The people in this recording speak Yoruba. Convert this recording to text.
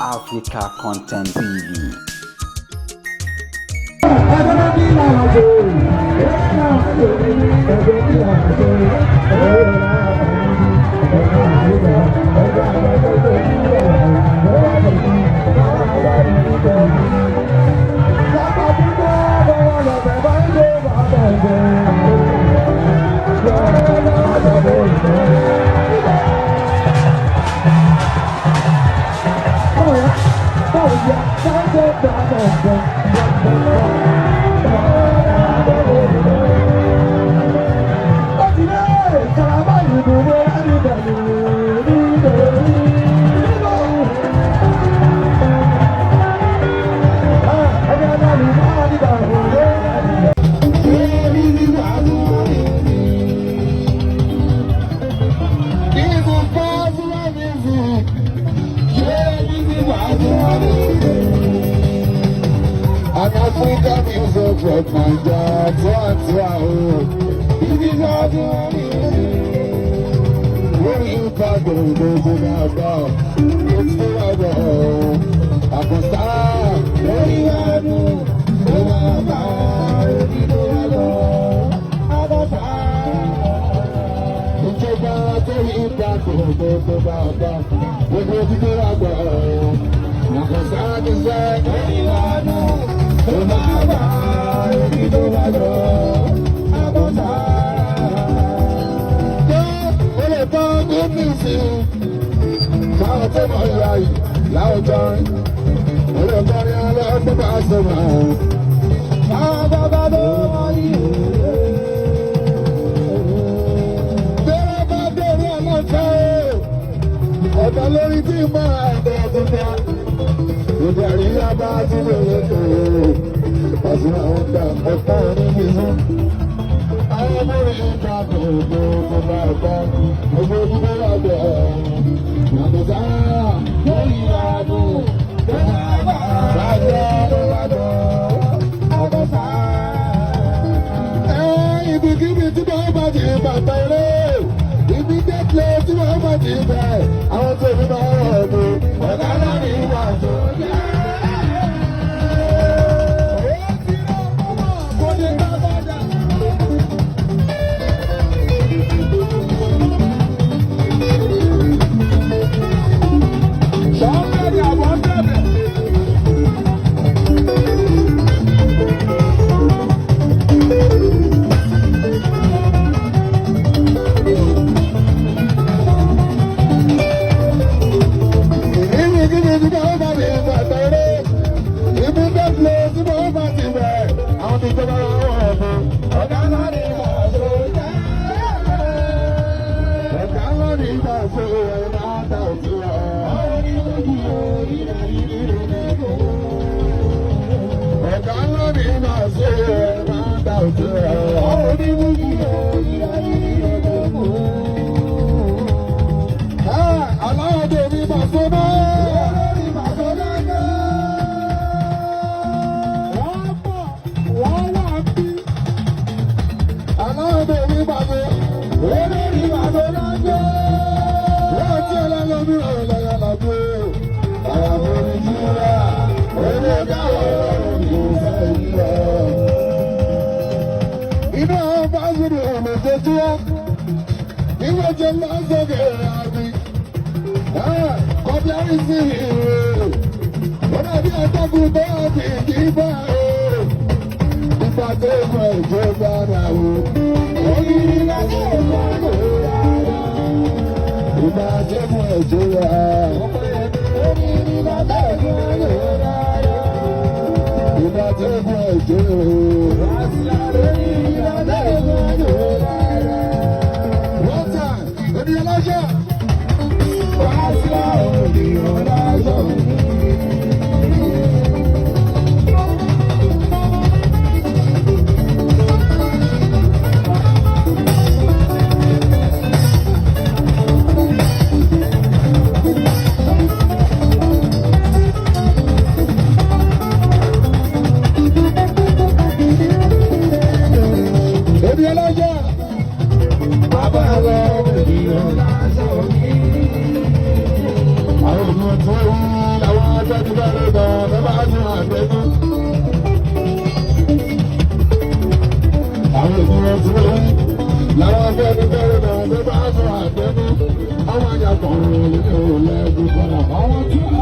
Africa Content TV. An African music from Naija to o. Ibi ìgbàdùn lórí ìgbàdùn gbogbo bàbá ó ti wà bọ̀ àkọsá lórí ìgbàdùn tó bàbá òbí tó wà lọ àkọsá. Ìjọba tó ìgbàdùn gbogbo bàbá gbogbo tó wà bọ̀ àkọsá ti sẹ́ lórí ìgbàdùn tó bàbá òbí tó wà lọ àkọsá. Ó lè bọ́ gómìnà káwọn tó mọ̀ ìyá yìí láwùjọ ó lè kọrin ọlọ́gbọ́n bá sọ̀rọ̀. Káwọn bàbá tó wọ́n yìí. Bẹ́rẹ̀ bá bẹ̀rẹ̀ ọlọ́fẹ́ o, ọ̀dọ́ lórí tí máa ẹ̀dẹ̀ tuntun. Ìdí àríyá bá tún lè lè tó o. Pàṣẹ àwọn ọ̀gá ọ̀pọ̀ oníbi sún. Àwọn ọmọ rẹ̀ ń ta gbogbo bàbá gbogbo gbogbo bàbá. Yàtọ̀ lórí àdùn tó bá bàjẹ́ tó bá dọ̀ àbọ̀sà. Ibikíbi tí wọ́n bá ti bàtà eré, ibi dẹ́tlẹ̀ tí wọ́n bá ti bẹ̀, àwọn tó fi máa rọ̀ ọ̀dọ̀, ọ̀gá láàrin ìwà tó yẹ. Ibikíbi tí wọ́n bá ti bàtà eré, ibi dẹ́tlẹ̀ tí wọ́n bá ti bẹ̀, àwọn tó fi máa rọ̀ ọ̀dọ̀, ọ̀gá láàrin ìwà tó yẹ. Ọ̀gá láàrin ìwà tó yẹ máa dà òtún rẹ̀. Ọ̀gá lórí máa ṣe é máa dà òtún rẹ̀. Aláwọ̀ tèmi máa sọ náà. Wọ́n pọ̀, wọ́n wà bí. Aláwọ̀ tèmi máa sọ. Olórí máa sọ náà. Wọ́n ti ọlọ́lọ́mí ọ̀rọ̀ lọ́yọ̀ lọ́gbọ́. Àwọn oníjúra, onídàwọ̀ ọ̀rọ̀ iná bá zuru ọ̀nà tó wá ìwé jẹ́ lásòkè àbí kọ́bíárì sí ìrè wọ́n dàbí atọ́kùn tó àbí ìdíbà ìgbà tó mọ ìjọba náà wò ó ní ìlànà ìgbà tó ìgbà tó mọ ìjọba ìgbà tó mọ ìjọba. One time, ènìyàn lọ́jọ́. Wàásù ènìyàn lọ́jọ́. Ènìyàn lọ́jọ́. Bàbá rẹ̀ ènìyàn lọ́jọ́. Àwọn ènìyàn tó wí làwọn fẹ́rẹ̀ gan bẹ́ẹ̀ bá tún àgbẹ̀dú. Àwọn ènìyàn tí wọ́n wí làwọn fẹ́rẹ̀ fẹ́rẹ̀ gan bẹ́ẹ̀ bá tún àgbẹ̀dú. Àwọn àyàkọ̀rọ̀ lè lẹ́gùn padà. Àwọn tí wọ́n.